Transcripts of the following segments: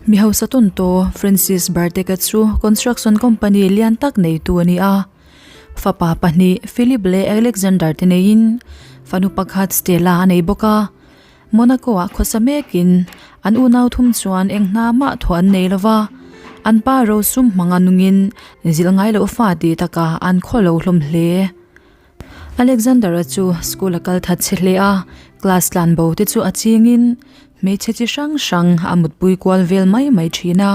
Mi hausa tawntaw Francis Bartek-a chu construction company lian tak neitu a ni a. Fapa pahnih Philip leh Alexander te neiin fanu pakhat Stella a nei bawk a. Monaco-ah khawsa mekin an unau thum chuan eng hna mah thawh an nei lo va, an pa rosum hmanga nungin zilh ngai loh fa tih takah an khaw lo hlawm hle. Alexander-a chu school a kal that che hle a, class tlan bo te chu a chingin hmeichhe chi hrang hrang a mutpui kual vel mai mai thin a.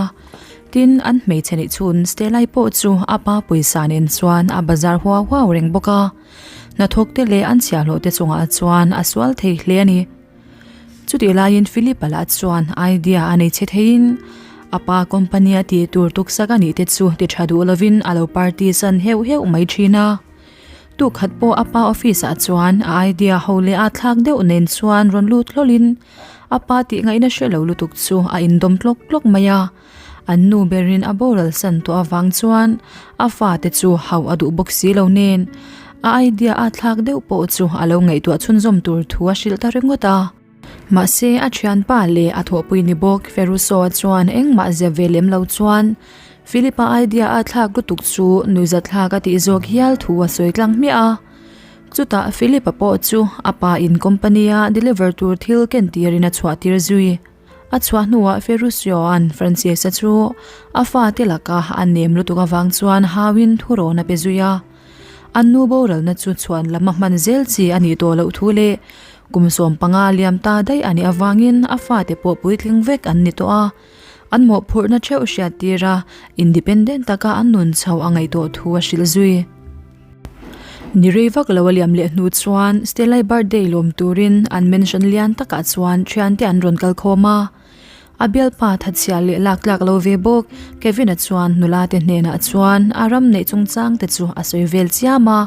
Tin, an hmeichhe nih chhun Stella-i pawh chu a pa pawisa nen chuan a bazar huau huau reng bawk a. Hnathawk te leh an chhiahhlawh te chungah chuan a sual thei hle a ni. Chutih laiin Philip-a lah chuan idea a nei che theiin a pa company a tih tur tuksak a nih te chu ti tha duh lovin a lo party san heuh heuh mai thin a. Tukhat pawh a pa office ah chuan a idea ho leh a thlak deuh nen chuan rawn lut hlawlin a pa tih ngaihna hre lo lutuk chu a indawm tlawk tlawk mai a. An nu berin a boral san tawh avang chuan a fate chu hauh a duh bawk si lo nen a idea a thlak deuh pawh chu a lo ngaihtuah chhunzawm tur thu a hrilh ta ringawt a. Mahse a thianpa leh a thawhpui ni bawk Ferruso chuan engmah zep ve lem lo chuan Philip-a idea a thlak lutuk chu nuihzatthlak a tih zawk hial thu a sawi tlang hmiah a. Chutah Philip-a pawh chu a pa in company-a deliver tur thil ken tirin a chhuah tir zui. A chhuah hnuah Ferruccio-a'n Francesca chu a fate laka a nem lutuk avang chuan hauin thurawn a pe zui a. An nu boralna chu chhuan lam a hman zel chi a nih tawh loh thu leh kum 15 liam ta daih a nih avangin a fate pawh puitling vek an ni tawh a. An mawhphurhna theuh hriat tir a, independent taka an nun chho a ngaih tawh thu a hrilh zui. Ni rei vak lo a liam leh hnu chuan Stella-i birthday lawm turin an mansion lian takah chuan thiante an rawn kal khawm a. A bialpa thatchhia leh lak tlak lo ve bawk Kevin-a chuan nula te hnenah chuan a ram neih chungchang te chu a sawi vel chiam a.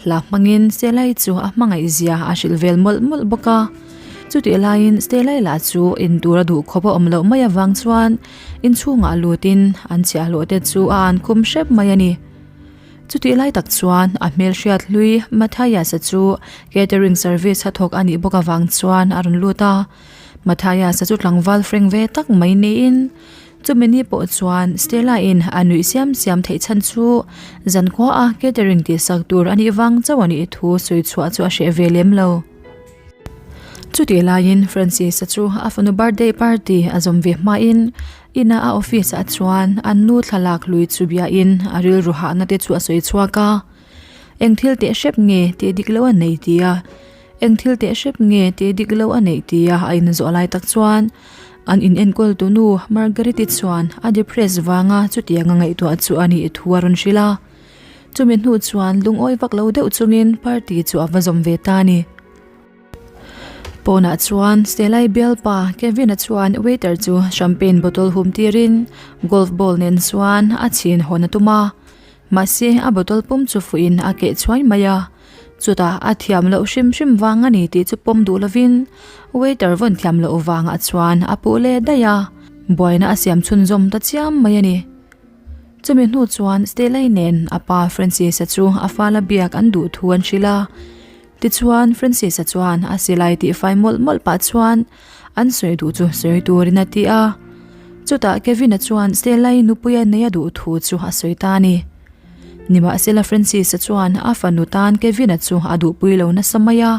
Hla hmangin Stella-i chu a hmangaih zia a hrilh vel mawlh mawlh bawk a. Chutih laiin Stella-i lah chu in tur a duh khawp a awm loh mai avang chuan inchhungah lutin an chhiahhlawh te chu a an khum hrep mai a ni. Chutih lai tak chuan a hmelhriat hlui Matthias-a chu catering service a thawk a nih bawk avang chuan a rawn lut a. Matthias-a chu tlangval frank ve tak mai niin chumi ni pawh chuan Stella-in a nuih siam siam theih chhan chu zankhua a catering tihsak tur a nih vang chauh a nih thu sawi chhuah chu a hreh ve lem lo. Chutih laiin Francis-a chu a fanu birthday party a zawm ve hmain ina a office ah chuan an nu thlalak lui chu biain a rilru hahna te chu a sawi chhuak a. Eng thil teh hrep nge tih dik lo a nei tia eng thil teh hrep nge tih dik lo a neih tia a inzawh lai tak chuan an in enkawl tu nu Margaret-i chuan a depress vanga chutianga ngaihtuah chu a nih thu a rawn hrilh a. Chumi hnu chuan lungawi vak lo deuh chungin party chu a va zawm ve ta a ni. Pawnah chuan Stella-i bialpa Kevin-a chuan waiter chu champagne bottle hum tirin golf ball nen chuan a chhin hawn a tum a, mahse a bottle pum chu fuhin a keh chhuai mai a. Chutah a thiam loh hrim hrim vang a ni tih chu pawm duh lovin waiter vawn thiam loh vangah chuan a puh leh daih a, buaina a siam chhunzawm ta chiam mai a ni. Chumi hnu chuan Stella-i nen a pa Francis-a chu a fala biak an duh thu an hrilh a. Tichuan Francis-a chuan a silai tihfai mawlh mawlh pah chuan an sawi duh chu sawi turin a ti a. Chutah Kevin-a chuan Stella-i nupuia nei a duh thu chu a sawi ta a ni. Nimahsela Francis-a chuan a fanu tan Kevin-a chu a duhpui lo nasa mai a.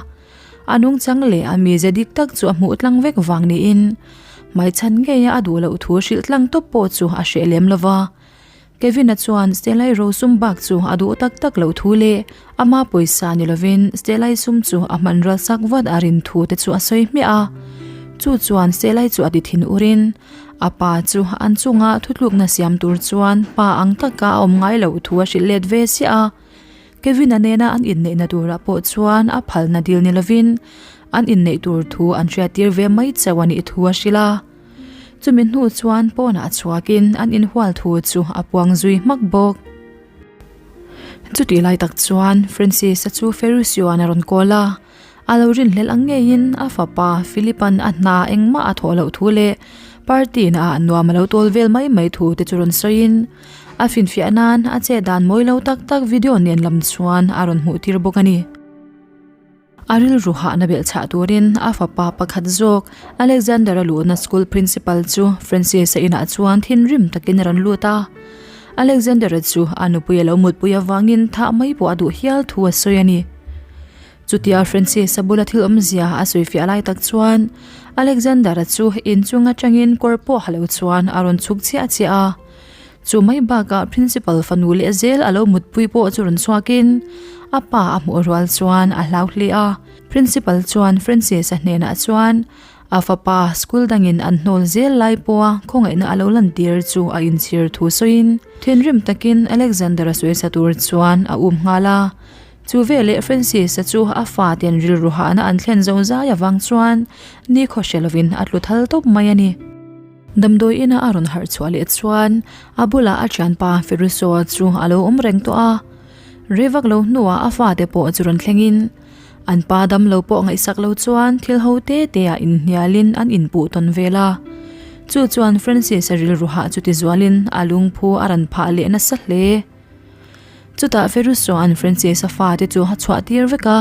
A nungchang leh a mize dik tak chu a hmuh tlang vek vang niin hmaichhan ngeia a duh loh thu hrilh tlang tawp pawh chu a hreh lem lo va. Kevin-a chuan Stella-i rosum bak chu a duh tak tak loh thu leh ama pawisa ni lovin Stella-i sum chu a hman rual sak vat a rin thu te chu a sawi hmiah a. Chu chuan Stella-i chu a ti thin urin a pa chu an chunga thutlukna siam tur chuan pa ang taka a awm ngai loh thu a hrilh let ve chiah a. Kevin-a nena an inneihna turah pawh chuan a phalna dil ni lovin an inneih tur thu an hriattir ve mai chauh a nih thu a hrilh a. Chumi hnu chuan pawnah chhuakin an inhual thu chu a puang zui hmak bawk. Chutih lai tak chuan Francis-a chu Ferruccio-a'n a rawn call a, a lo rinhlelh ang ngeiin a fapa Philip-a'n a hna engmah a thawh loh thu leh party naah nuam a lo tawl vel mai mai thu te chu rawn sawiin a finfiah nan a chet dan mawi lo tak tak video nen lam chuan a rawn hmuh tir bawk a ni. A rilru hahna belhchhah turin a fapa pakhat zawk Alexander-a luhna school principal chu Francis-a inah chuan thinrim takin a rawn lut a. Alexander-a chu a nupui a lo mutpui avangin thah mai pawh a duh hial thu a sawi a ni. Chutia Francis-a bula thil awmzia a sawifiah lai tak chuan Alexander-a chu inchung atangin kawr pawh ha lo chuan a rawn chhuk chiah chiah a. Chu mai bakah Principal fanu leh zel a lo mutpui pawh chu rawn chhuakin a pa a hmuh rual chuan a hlau hle a. Principal chuan Francis-a hnenah chuan a fapa school dangin an hnawl zel lai pawha khawngaihna a lo lantir chu a inchhir thu sawiin thinrim takin Alexander-a sawisa tur chuan a um nghal a. Chu veleh Francis-a chu a faten rilru hahna an thlen zo zai avang chuan nikhaw hre lovin a tlu thal tawp mai a ni. Damdawi ina a rawn harh chhuah leh chuan a bulah a thianpa Ferruso-a chu a lo awm reng tawh a. Rei vak lo hnuah a fate pawh chu rawn thlengin an pa dam lo pawh ngaihsak lo chuan thil ho te te ah inhnialin an inpuh tawn vel a. Chu chuan Francis-a rilru hah chu tizualin a lungphu a rawn phah leh nasa hle. Chutah Ferruso-a'n Francis-a fate chu a chhuah tir vek a.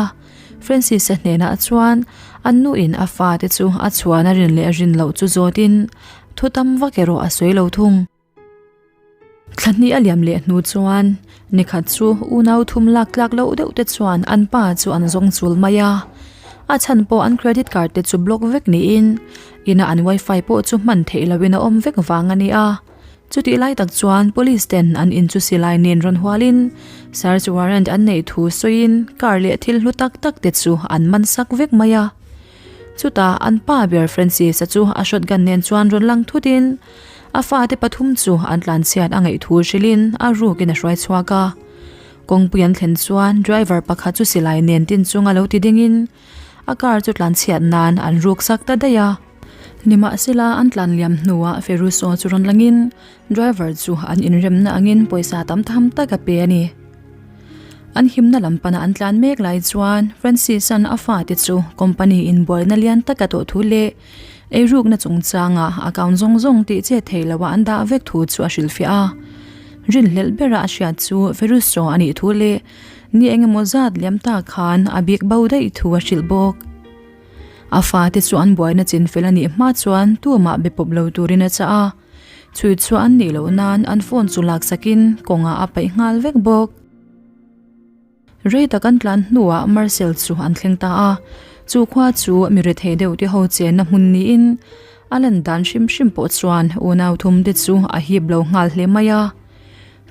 Francis-a hnenah chuan an nuin a fate chu a chhuan a rin leh a rin loh chu zawtin thu tam vak erawh a sawi lo thung. Thla hnih a liam leh hnu chuan nikhat chu unau thum lak tlak loh deuh te chuan an pa chu an zawng chul mai a. A chhan pawh an credit card te chu block vek niin ina an wifi pawh chu hman theih lohin a awm vek vang a ni a. Chutih lai tak chuan police ten an in chu silai nen rawn hualin search warrant an neih thu sawiin car leh thil hlu tak tak te chu an man sak vek mai a. Chutah an pa ber Francis-a chu a shotgun nen chuan rawn lang thutin a fate pathum chu an tlanchhiat a ngaih thu hrilhin a rukin a hruai chhuak a. Kawngpui an thlen chuan driver pakhat chu silai nen tin chunga lo ti dingin a car chu tlanchhiat nan an ruk sak ta daih a. Nimahsela an tlan liam hnuah Ferruso chu rawn langin driver chu an inremna angin pawisa tam tham tak a pe a ni. An himna lam pana an tlan mek lai chuan Francis-a'n a fate chu company inbuaina lian tak a tawh thu leh eirukna chungchanga account zawng zawng tih chet thei loha an dah vek thu chu a hrilhfiah a. Rinhlelh bera a hriat chu Ferruso a nih thu leh ni engemaw zat liam ta khan a bik bo daih thu a hrilh bawk. A fate chu an buaina chin fel a nih hma chuan tumah be pawp lo turin a chah a, chhui chhuah an nih loh nan an phone chu laksakin kawngah a paih nghal vek bawk. Rei tak an tlan hnuah Marcel chu an thleng ta a, chu khua chu mi rethei deuh te ho chenna hmun niin a lan dan hrim hrim pawh chuan unau thum te chu a hip lo nghal hle mai a.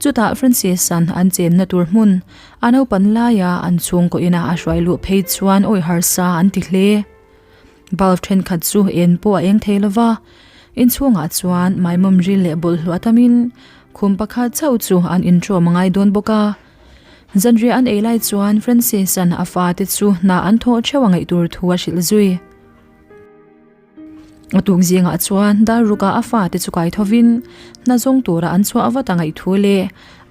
Chutah Francis-a'n an chenna tur hmun a naupan laia an chhungkaw ina a hruai luh phei chuan awi harsa an ti hle. Bulb thenkhat chu en pawh a eng thei lova, inchhungah chuan maimawm ril leh bawlhhlawh a tamin khum pakhat chauh chu an intrawm a ngai dawn bawk a. Zanriah an ei lai chuan Francis-a'n a fate chu hna an thawh theuh a ngaih tur thu a hrilh zui. A tuk zingah chuan Darruka a fate chu kai thovin hna zawng tura an chhuah vat a ngaih thu leh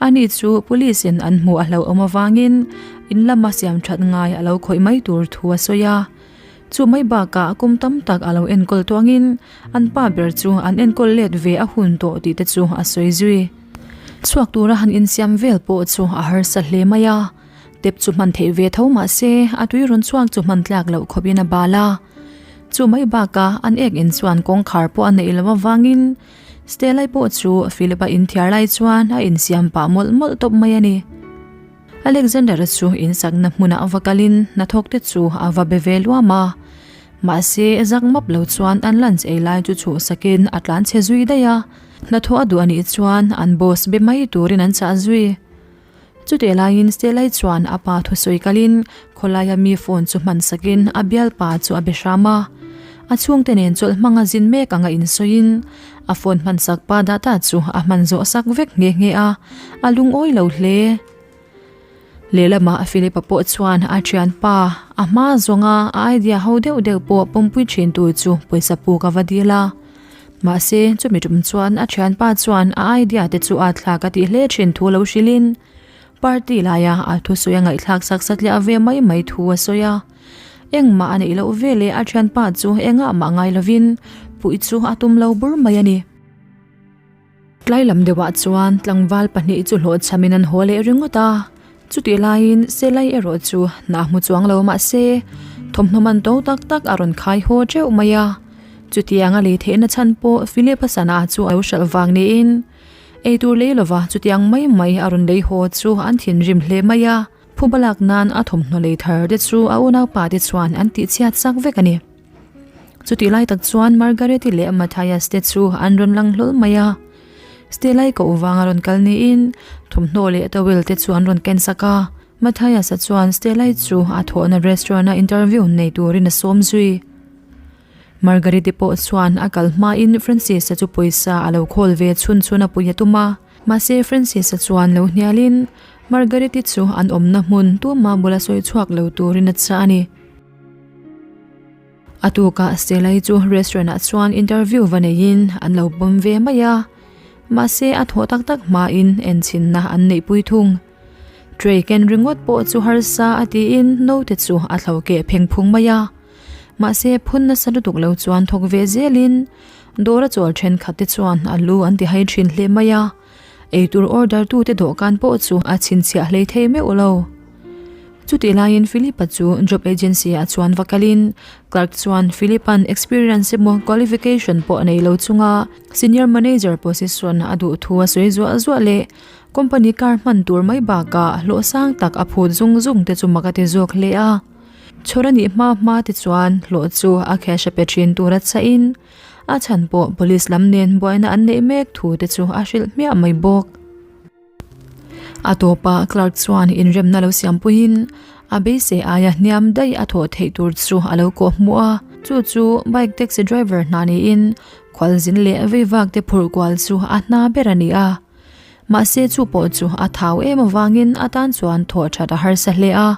ani chu police in an hmuh a hlauhawm avangin in lama siam that ngai a lo khawih mai tur thu a sawi a. Chu mai bakah kum tam tak a lo enkawl tuangin an pa ber chu an enkawl let ve a hun tawh tih te chu a sawi zui. Chhuak tura han insiam vel pawh chu a harsa hle mai a. Tep chu hman theih ve tho mah se a tui rawn chhuak chu hman tlak loh khawpin a bal a. Chu mai bakah an ek in chuan kawngkhar pawh a neih loh avangin Stella-i pawh chu Philip-a inthiar lai chuan a insiam pah mawlh mawlh tawp mai a ni. Alexander-a chu insakna hmunah va kalin hnathawk te chu a va be ve luam a. Mahse zak map lo chuan an lunch ei lai chu chhuhsakin a tlan chhe zui daih a. Hnathawh a duh a nih chuan an boss be mai turin an chah zui. Chutih laiin Stella-i chuan a pa thusawi kalin khawlaia mi phone chu hman sakin a bialpa chu a be hram a. A chhungte nen chawlh hmanga zin mek anga insawiin a phone hman sak pa data chu a hman zawh sak vek nghe nghe a, a lungawi lo hle. Lehlamah Philip-a pawh chuan a thianpa a hma zawnga a idea ho deuh deuh pawh pawmpui thin tur chu pawisa puk a va dil a. Mahse, chumi tum chuan a thianpa chuan a idea te chu a thlak a tih hle thin thu lo hrilhin party laia a thusawi a ngaihthlak sak satliah ve mai mai thu a sawi a. Engmah a neih loh veleh a thianpa chu engah mah ngai lovin puih chu a tum lo bur mai a ni. Tlai lam deuhah chuan tlangval pahnih chu hlawhchhamin an haw leh ringawt a. Chutih laiin Selai erawh chu hna hmu chuang lo mah se, thawmhnaw man to tak tak a rawn khai haw teuh mai a. Chutiang a lei theihna chhan pawh Philip a sana chu a lo hralh vang niin eitur lei lova chutiang mai mai a rawn lei haw chu an thinrim hle mai a. Phuba lak nan a thawmhnaw lei thar te chu a unaupa te chuan an tihchhiat sak vek a ni. Chutih lai tak chuan Margaret-i leh Matthias te chu an rawn lang hlawl mai a. Stella-i koh vang a rawn kal niin thawmhnaw leh towel te chu an rawn ken sak a. Matthias-a chuan Stella-i chu a thawhna restaurant-a interview nei turin a sawm zui. Margaret-i pawh chuan a kal hmain Francis-a chu pawisa a lo khawl ve chhun chhun a pui a tum a. Mahse Francis-a chuan lo hnialin Margaret-i chu an awmna hmun tumah bula sawi chhuak lo turin a chah a ni. A tukah Stella-i chu restaurant ah chuan interview va neiin an lo pawm ve mai a, mahse a thawh tak tak hmain enchinna an neihpui thung. Tray ken ringawt pawh chu harsa a tiin naute chu a thlo keh pheng phung mai a, mahse phun nasa lutuk lo chuan thawk ve zelin dawr a chawl thenkhat te chuan a lu an ti hai thin hle mai a, eitur order tute dawhkan pawh chu a chhinchhiah hlei thei meuh lo. Chutih laiin Philip-a chu job agency ah chuan va kalin clerk chuan Philip-a'n experience emaw qualification pawh a nei lo chunga senior manager position a duh thu a sawi zuah zuah leh company car hman tur mai bakah hlawh sang tak a phut zung zung te chu mak a ti zawk hle a. Chhawr a nih hma hma te chuan hlawh chu a cash a pe thin tur a chhahin a chhan pawh police lam nen buaina an neih mek thu te chu a hrilh hmiah mai bawk. A tawpah clerk chuan inremna lo siampuiin a beisei aia hniam daih a thawh theih tur chu a lo kawh hmuh a, chu chu bike taxi driver hna niin khualzin leh veivak te phurh kual chu a hna ber a ni a. Mahse chu pawh chu a thau em avangin a tan chuan thawh that a harsa hle a.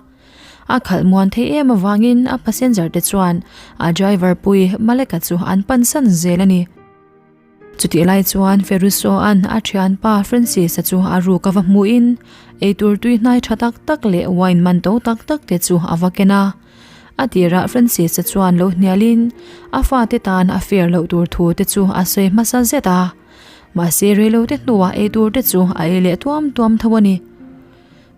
A khalh muan theih em avangin a passenger te chuan a driver pui Malek-a chu an pansan zel a ni. Chutih lai chuan Ferruso-a'n a thianpa Francis-a chu a ruk a va hmuhin eitur tui hnai tha tak tak leh wine man to tak tak te chu a va ken a. A tirah Francis-a chuan lo hnialin a fate tan a fair loh tur thu te chu a sawi hmasa zet a. Mahse reilote hnuah eitur te chu a ei leh tuam tuam tho a ni.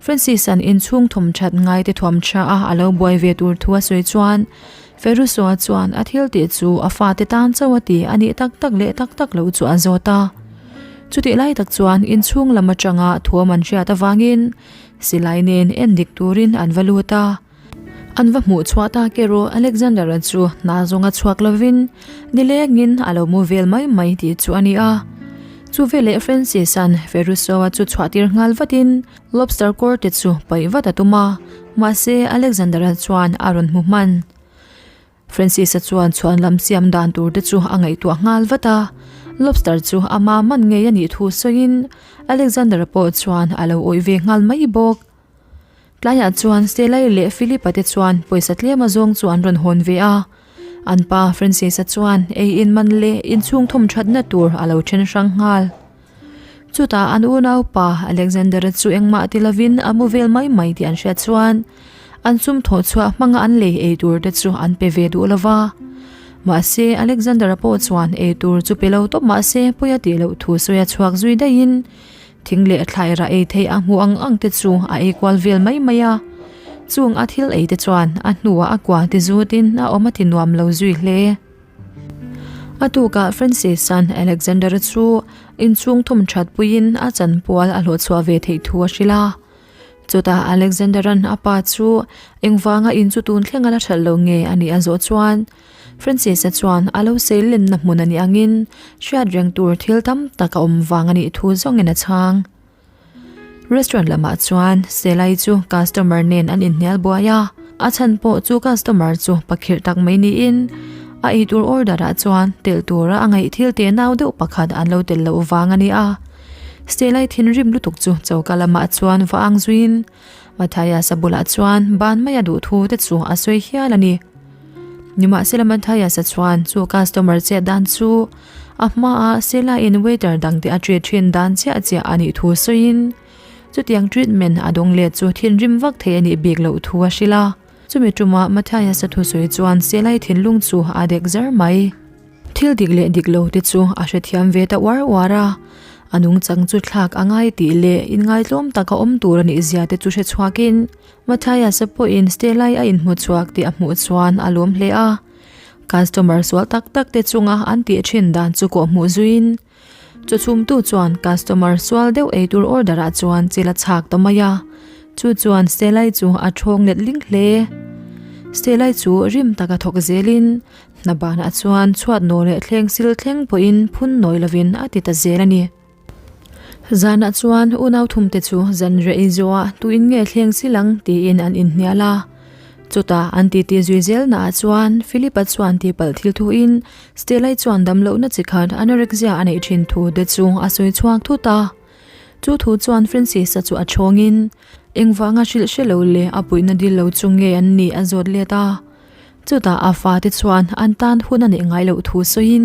Francis-a'n inchhung thawm that ngai te thuam tha a a lo buai ve tur thu a sawi chuan Ferruso-a chuan a thil tih chu a fate tan chauh a ti a nih tak tak leh tak tak loh chu a zawt a. Chutih lai tak chuan inchhung lam atanga thuam an hriat avangin silai nen en dik turin an va lut a. An va hmuh chhuah tak erawh Alexander-a chu hna zawnga chhuak lovin nilengin a lo mu vel mai mai tih chu a ni a. Chu veleh Francis-a'n Ferruso-a chu chhuah tir nghal vatin lobster kawr te chu paih vat a tum a, mahse Alexander-a chuan a rawn hmu hman. Francis-a chuan chhuan lam siam dan tur te chu a ngaihtuah nghal vat a, lobster chu ama man ngei a nih thu sawiin Alexander-a pawh chuan a lo awih ve nghal mai bawk. Tlaiah chuan Stella-i leh Philip-a te chuan pawisa tlem azawng chu an rawn hawn ve a. An pa Francis-a chuan ei in man leh inchhung thawm thatna tur a lo then hrang nghal. Chutah an unaupa Alexander-a chu engmah ti lovin a mu vel mai mai tih an hriat chuan an sum thawh chhuah hmanga an lei ei tur te chu an pe ve duh lova. Mahse Alexander-a pawh chuan ei tur chu pe lo tawp mahse pawi a tih loh thu sawi a chhuak zui daihin Thing leh thlairah ei theih a hmuh ang ang te chu a ei kual vel mai mai a, chung a thil ei te chuan a hnuah a kua ti zutin a awm a ti nuam lo zui hle. A tukah Francis-a'n Alexander-a chu inchhung thawm that puiin a chanpual a hlawhchhuah ve theih thu a hrilh a. Chutah Alexander-a'n a pa chu engvanga in chu tun thleng a la hralh lo nge a nih a zawh chuan, Francis-a chuan a lo sei lenna hmun a nih angin hriat reng tur thil tam tak a awm vang a nih thu zawngin a chhang. Restaurant lamah chuan Selai chu customer nen an inhnial buai a, a chhan pawh chu customer chu pakhirh tak mai niin a eitur order ah chuan telh tura a ngaih thil te nau deuh pakhat an lo telh loh vang a ni a. Selai thinrim lutuk chu choka lamah chuan va ang zuiin Matthias-a bulah chuan ban maia duh thu te chu a sawi hial a ni. Nimahsela Matthias-a chuan chu customer chet dan chu a hmaa Sela-in waiter dangte a treat thin dan chiah chiah a nih thu sawiin chutiang treatment a dawng let chu thinrim vak thei a nih bik loh thu a hrilh a. Chumi tumah Matthias-a thusawi chuan Sela-i thinlung chu a dek zar mai. Thil dik leh dik lo te chu a hrethiam ve ta uar uar a. A nungchang chu thlak a ngai tih leh inngaitlawm taka awm tur a nih zia te chu hre chhuakin Matthias-a pawhin Stella-i a inhmu chhuak tih a hmuh chuan a lawm hle a. Customer sual tak tak te chunga an tih thin dan chu kawhhmuh zuiin Chaw chhumtu chuan customer sual deuh eitur order ah chuan chil a chhak ta mai a, chu chuan Stella-i chu a thawng let ling hle. Stella-i chu rim taka thawk zelin hna banah chuan chhuat naw leh thleng sil thleng pawhin phun nawi lovin a ti ta zel a ni. Zanah chuan unau thumte chu zan reh inzawhah tuin nge thleng sil ang tiin an inhnial a. Chutah an titi zui zelnaah chuan Philip-a chuan tihpalh thil thuin Stella-i chuan damlohna chi khat anorexia a neih thin thu te chu a sawi chhuak thut a. Chu thu chuan Francis-a chu a chhawngin engvanga hrilh hre lo leh a puihna dil lo chu nge an nih a zawt let a. Chutah a fate chuan an tan hun a neih ngai loh thu sawiin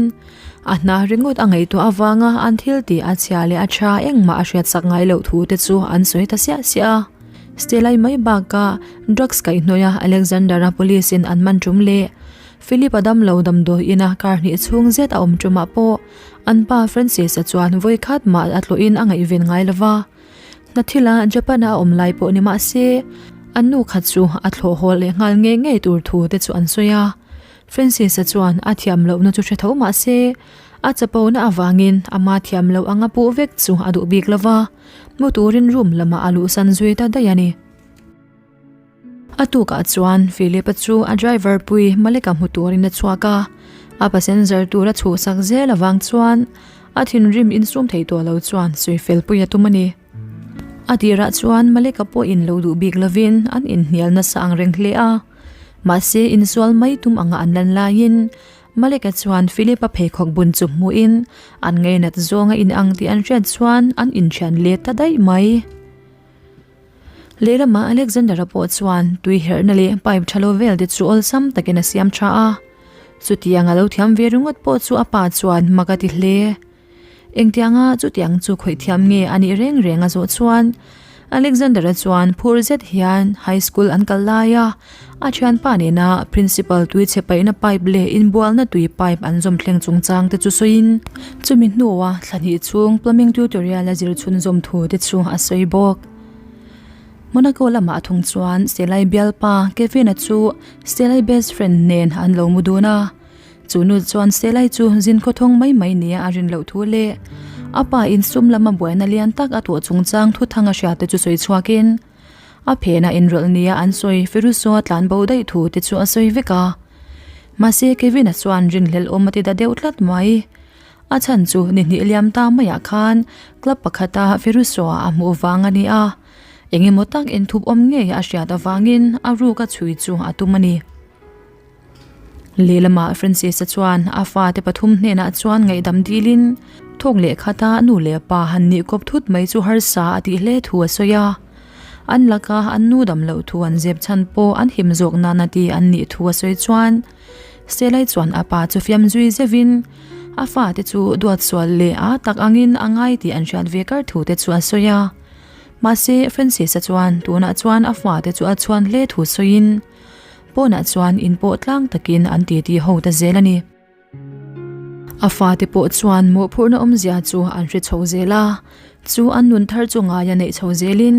a hna ringawt a ngaihtuah avanga an thil tih a chhia leh a tha engmah a hriatsak ngai loh thu te chu an sawi ta siah siah a. Stella-i mai bakah drugs kaihhnawih a Alexander-a police in an man tum leh Philip-a damlo damdawi ina kar hnih chhung zet a awm tumah pawh an pa Francis-a chuan vawi khat mah a tlawhin a ngaihven ngai lova. Hna thila Japan-a a awm lai pawh ni mah se, an nu khat chu a thlawh haw leh nghal ngei ngei tur thu te chu an sawi a. Francis-a chuan a thiam lohna chu hre tho mah se, a chapona avangin ama thiam loh anga puh vek chu a duh bik lova, mu turin room lamah a luhsan zui ta daih a ni. A tukah chuan Philip-a chu a driver pui Malika hmu turin a chhuak a, a passenger tur a chhuhsak zel avang chuan a thinrim insum thei tawh lo chuan sawi fel pui a tum a ni. A tirah chuan Malika pawhin lo duh bik lovin an inhnial nasa ang reng hle a, mahse insual mai tum anga an lan laiin Malika chuan Philip-a pheikhawk bun chu hmuhin an ngainat zawnga inang tih an hriat chuan an inthian let ta daih mai. Lehlamah Alexander-a pawh chuan tui herhna leh pipe tha lo vel te chu awlsam takin a siam tha a. Chutiang a lo thiam ve ringawt pawh chu a pa chuan mak a ti hle. Engtianga chutiang chu khawih thiam nge a nih reng reng a zawh chuan Alexander-a chuan phur zet hian high school an kal lai a, a thianpa nena principal tui chhe paihna pipe leh inbualna tui pipe an zawm thleng chungchang te chu sawiin chumi hnua thla hnih chhung plumbing tutorial a zir chhunzawm thu te chu a sawi bawk. Monaco lamah thung chuan Selai bialpa Kevin-a chu Selai best friend nen an lo mu dun a, chu nu chuan Selai chu zin khawthawng mai mai nia a rin loh thu leh a pa insum lama buaina lian tak a tuah chungchang thuthang a hria te chu sawi chhuakin a phenah inrawlh nia an sawi Ferruso-a tlan bo daih thu te chu a sawi vek a. Mahse Kevin-a chuan rinhlelh awm a ti ta deuh tlat mai. A chhan chu ni hnih liam ta maiah khan club pakhata Ferruso-a a hmuh vang a ni a, eng emaw tak inthup awm ngei a hriat avangin a ruk a chhui chu a tum a ni. Lehlamah Francis-a chuan a fate pathum hnenah chuan ngaihdam dilin thawk leh khata nu leh pa han nih kawp thut mai chu harsa a tih hle thu a sawi a. An laka an nu dam loh thu an zep chhan pawh an him zawk nana ti an nih thu a sawi chuan Selai chuan a pa chu fiam zui zeuhin a fate chu duat sual leh a tak angin a ngai tih an hriat ve kar thu te chu a sawi a. Mahse Francis-a chuan tunah chuan a fate chu a chhuan hle thu sawiin pawnah chuan inpawh tlang takin an titi ho ta zel a ni. A fate pawh chuan mawhphurhna awmzia chu an hre chho zel a, chu an nun thar chu ngaia neih chho zelin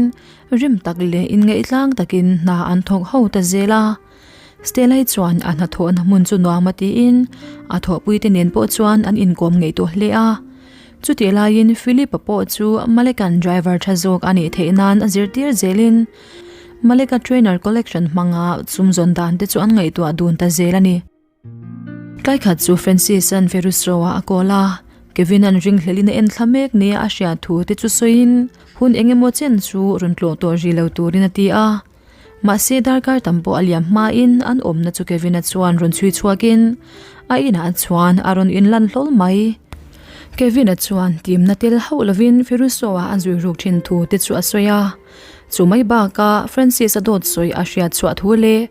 rim tak leh inngaihtlang takin hna an thawk ho ta zel a. Stella-i chuan a hnathawhna hmun chu nuam a tiin a thawhpuite nen pawh chuan an inkawm ngei tawh hle a. Chutih laiin Philip-a pawh chu Malekan driver tha zawk a nih theih nan a zirtir zelin Maleka trainer collection hmanga sumzawn dan te chu an ngaihtuah dun ta zel a ni. Tlai khat chu Francis-a'n Ferruso-a a call a, Kevin-a'n ringhlelin a en thla mek nia a hriat thu te chu sawiin hun eng emaw chen chu rawn tlawh tawh rih lo turin a ti a. Mahse darkar tam pawh a liam hmain an awmna chu Kevin-a chuan rawn chhui chhuakin a inah chuan a rawn inlan hlawl mai. Kevin-a chuan timna tel hauh lovin Ferruso-a a zui ruk thin thu te chu a sawi a. Chu mai bakah Francis-a dawt sawi a hriat chhuah thu leh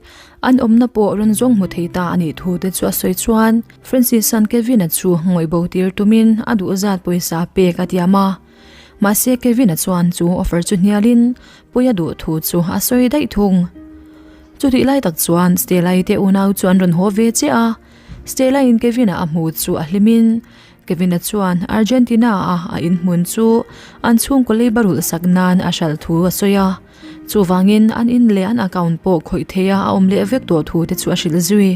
an awmna pawh rawn zawng hmu thei ta a nih thu te chu a sawi chuan Francis-a'n Kevin-a chu ngawih bo tir tumin a duh zat pawisa pek a tiam a. Mahse Kevin-a chuan chu offer chu hnialin Puia duh thu chu a sawi daih thung. Chutih lai tak chuan Stella-i te unau chu an rawn haw ve chiah a, Stella-in Kevin-a a hmu chu a hlimin. Kevin-a chuan Argentina-a a inhmun chu an chhungkaw leiba rulh sak nan a hralh thu a sawi a. Chuvangin an in leh an account pawh khawih theia a awm leh vek tawh thu te chu a hrilh zui.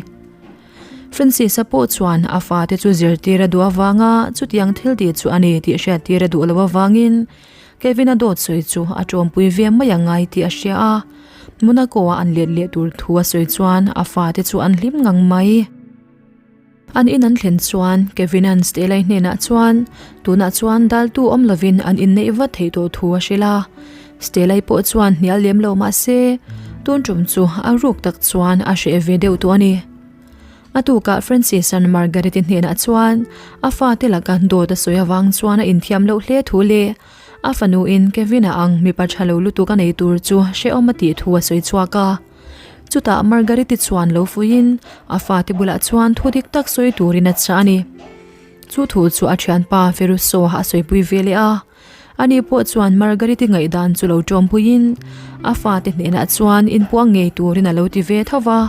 Francis-a pawh chuan a fate chu zirtir a duh avanga chutiang thil tih chu a ni tih hriattir a duh loh avangin Kevin-a dawt sawi chu a tawmpui ve mai a ngai tih a hria a. Monaco-a an let leh tur thu a sawi chuan a fate chu an hlim ngang mai. An in an thlen chuan Kevin-a'n Stella-i hnenah chuan tunah chuan daltu awm lovin an inneih vat theih tawh thu a hrilh a. Stella-i pawh chuan hnial lem lo mah se, tun tum chu a ruk tak chuan a hreh ve deuh tawh a ni. A tukah Francis-a'n Margaret-i hnenah chuan a fate laka dawt a sawi avang chuan a inthiam loh hle thu leh a fanuin Kevin-a ang mipa tha lo lutuk a nei tur chu hrehawm a tih thu a sawi chhuak a. Chutah Margariti chuan lo fuiin a fate bulah chuan thu dik tak sawi turin a chah a ni. Chu thu chu a thianpa Ferruso a sawipui ve leh a. Ani pawh chuan Margariti ngaihdan chu lo tawmpuiin a fate hnenah chuan inpuang ngei turin a lo ti ve tho va.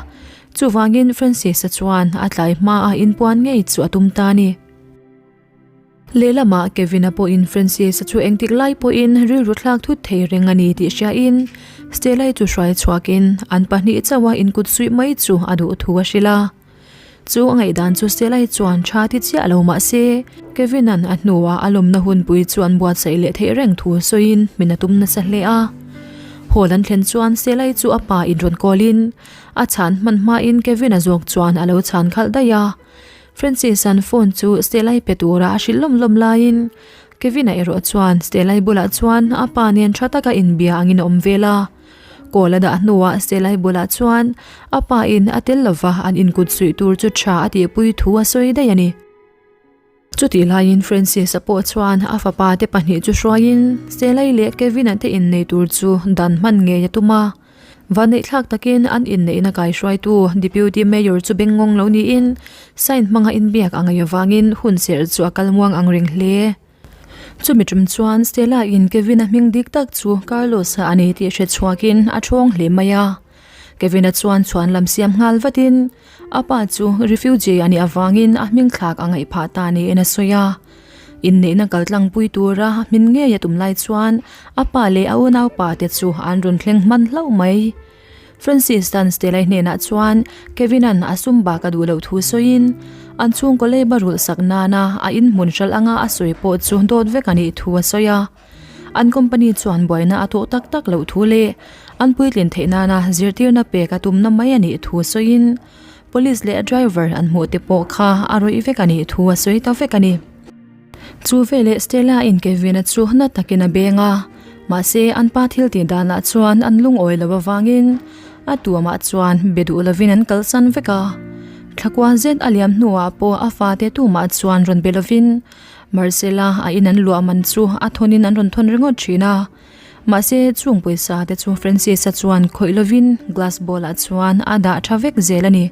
Chuvangin Francis-a chuan a tlai hmaa inpuan ngei chu a tum ta a ni. Lehlamah Kevin-a pawhin Francis-a chu engtik lai pawhin rilru thlak thut thei reng a ni tih hriain Stella-i chu hruai chhuakin an pahnih chauha inkut suih mai chu a duh thu a hrilh a. Chu a ngaihdan chu Stella-i chuan tha ti chiah lo mah se Kevin-a'n a hnuah a lawmna hunpui chu an buatsaih leh theih reng thu sawiin min a tum nasa hle a. Hall an thlen chuan Stella-i chu a pa inrawn kawlin a chhan hman hmain Kevin-a zawk chuan a lo chhan khalh daih a. Francis-a'n phone chu Stella-i pe tura a hrilh lawm lawm laiin Kevin-a erawh chuan Stella-i bulah chuan a pa nen tha taka inbia angin a awm vel a. Call a dah hnuah Stella-i bulah chuan a pa in a tel lova an inkut suih tur chu tha a tihpui thu a sawi daih a ni. Chutih laiin Francis-a pawh chuan a fapa te pahnih chu hruaiin Stella-i leh Kevin-a te innei tur chu dan hman ngei a tum a. Vanneihthlak takin an inneihna kaihruaitu Deputy Mayor chu bengngawng lo niin sign hmanga inbiak a ngaih avangin hun serh chu a kal muang ang reng hle. Chumi tum chuan Stella in Kevin-a hming dik tak chu Carlos-a a ni tih hre chhuakin a thawng hle mai a. Kevin-a chuan chhuan lam siam nghal vatin a pa chu refugee a nih avangin a hming thlak a ngaih phah ta niin a sawi a. Inneihna kaltlangpui tura hmin ngei a tum lai chuan a pa leh a unaupa te chu an rawn thleng hman hlauh mai. Francis tan Stella-i hnenah chuan Kevin-a'n a sum bak a duh loh thu sawiin an chhungkaw leiba rulh sak nana a inhmun hralh anga a sawi pawh chu dawt vek a nih thu a sawi a. An company chuan buaina a tawh tak tak loh thu leh an puitlin theih nana zirtirna pek a tumna mai a nih thu sawiin Police leh driver an hmuh te pawh kha a rawih vek a nih thu a sawi ta vek a ni. Chu veleh Stella in Kevin-a chu na takin a beng a, mahse an pa thil tih danah chuan an lungawi lo avangin a tuamah chuan be duh lovin an kalsan vek a. Thlakua zet a liam hnuah pawh a fate tumah chuan rawn be lovin Marcella a in an luah man chu a thawnin an rawn thawn ringawt thin a. Mahse, chung pawisa te chu Francis-a chuan khawih lovin glass bowl-ah chuan a dah tha vek zel a ni.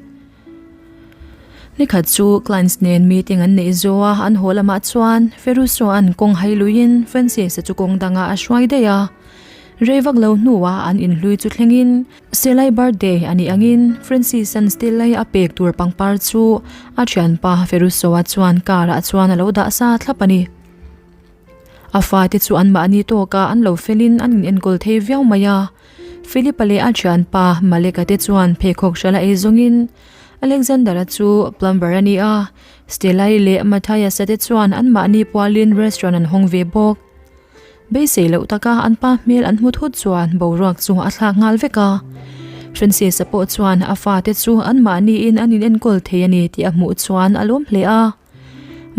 Nikhat chu clients nen meeting an neih zo a, an haw lamah chuan Ferruso-a'n kawng hai luiin Francis-a chu kawng dangah a hruai daih a. Rei vak lo hnuah an inhlui chu thlengin Stella-i birthday a nih angin Francis-a'n Stella-i a pek tur pangpar chu a thianpa Ferruso-a chuan car-ah chuan a lo dah sa thlap a ni. A fate chu anmahni tawkah an lo felin an inenkawl thei viau mai a. Philip-a leh a thianpa Malek-a te chuan pheikhawk hralh a ei zawngin Alexander-a chu plumber a ni a, Stella-i leh Matthias-a te chuan anmahni pualin restaurant an hawng ve bawk. Beisei loh taka an pa hmel an hmu thut chuan boruak chu a thlak nghal vek a. Francis-a pawh chuan a fate chu anmahniin an inenkawl thei a ni tih a hmuh chuan a lawm hle a.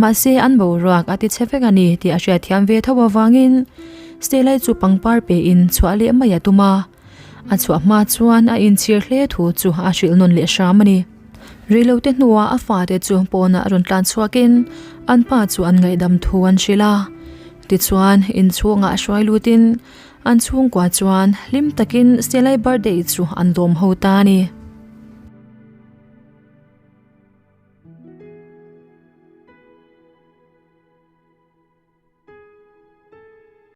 Mahse an boruak a ti chhe vek a ni tih a hriatthiam ve tho avangin Stella-i chu pangpar pein chhuah leh mai a tum a. A chhuah hma chuan a inchhir hle thu chu a hrilh nawn leh hram a ni. Reilote hnuah a fate chu pawnah rawn tlan chhuakin an pa chu an ngaihdam thu an hrilh a. Tichuan inchhungah hruai lutin an chhungkua chuan hlim takin Stella-i birthday chu an lawm ho ta a ni.